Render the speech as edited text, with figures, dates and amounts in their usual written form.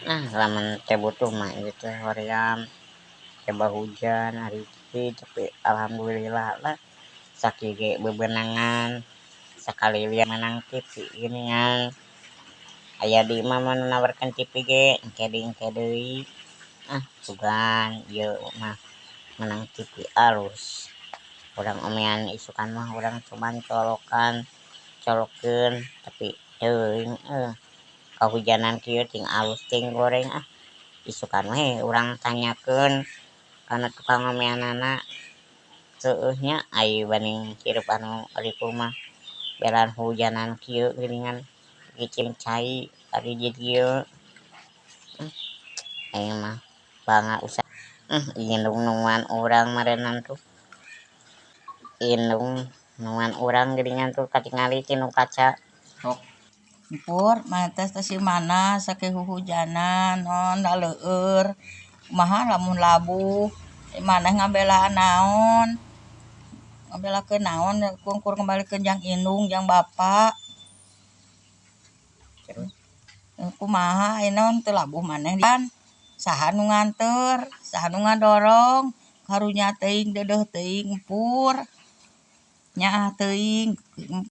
Ah, lamun teu butuh mah ieu teh hoream coba hujan hari kieu, tapi alhamdulillah lah sakieu ge bebenangan sakali lian menang TV geuningan. Aya di imah mah nu nawarkeun TV ge engke deui, engke deui. Ah, sugan ieu mah menang TV alus. Urang omean isukan mah urang cobaan colokan, colokeun, tapi teuing euy, kahujanan kieu ting alus ting goreng. Ah, isukan we urang tanyakeun kana tukang omeanana. Heueuh nya, ai banding hirup anu ripuh mah belaan hujanan kieu geuningan gicing cai ari di dieu. Aing mah bangga usaha indung nungguan urang meureunan tuh, indung nungguan urang geuningan tuh katingali tina kaca. Sok. Pur, maneh teh si mana sakieu huhujanan naon laleueur. Kumaha lamun labuh? Maneh ngabelaan naon? Ngabelakeun naon kungkur ngabalikeun jang indung jang bapa. Terus? Kumaha ayeuna teu labuh maneh kan? Saha nu nganteur, saha nu ngadorong? Karunya teuing, deudeuh teuing, Pur. Nyaah teuing.